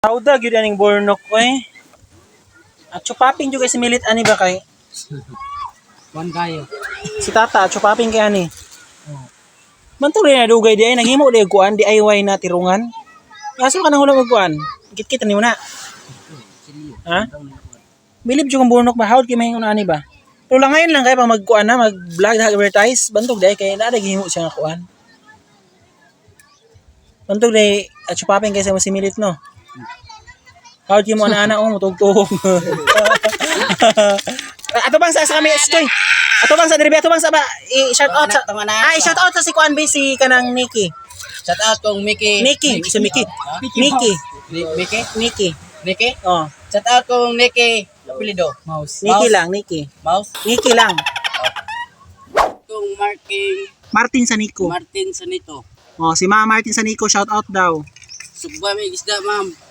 Hawda gyud aning bornok oy. At chupaping jud kay si Milit ani ba kay One kayo. Si Tata chupaping kay ani. Mantog rin na dugay di ay naghimo di og kuan DIY na tirungan. Asa ka nang hulog og kuan? Kit-kit ni mo na. Ha? Bilib jud kong burnok ba hawd kay may ani ba? Pero lang ngayon lang kay pa magkuan na mag-vlog na advertise bantog di ay kay naa gihimo siya nga kuan. Bantog di at chupaping kay sa mo si Milit no. Hawd kay mo ana-ana oh mutugtog. Ato bang sa kami Stoy. Ato bang sa diri ato bang sa ba i-shout out sa Anak, Ay, shout out sa si Kuan B si kanang Nikki. Shout out kong Mickey. Nikki, si Mickey. Nikki, Mickey? Nikki. Nicky? Oh, Shout out kong Nicky. Apelido. Mouse. Nikki lang, Nikki. Mouse. Nikki lang. Kong Marking Martin Sanico. Martin Sanito. Oh, si Ma Martin Sanico, shout out daw. Sugba may isda, ma'am.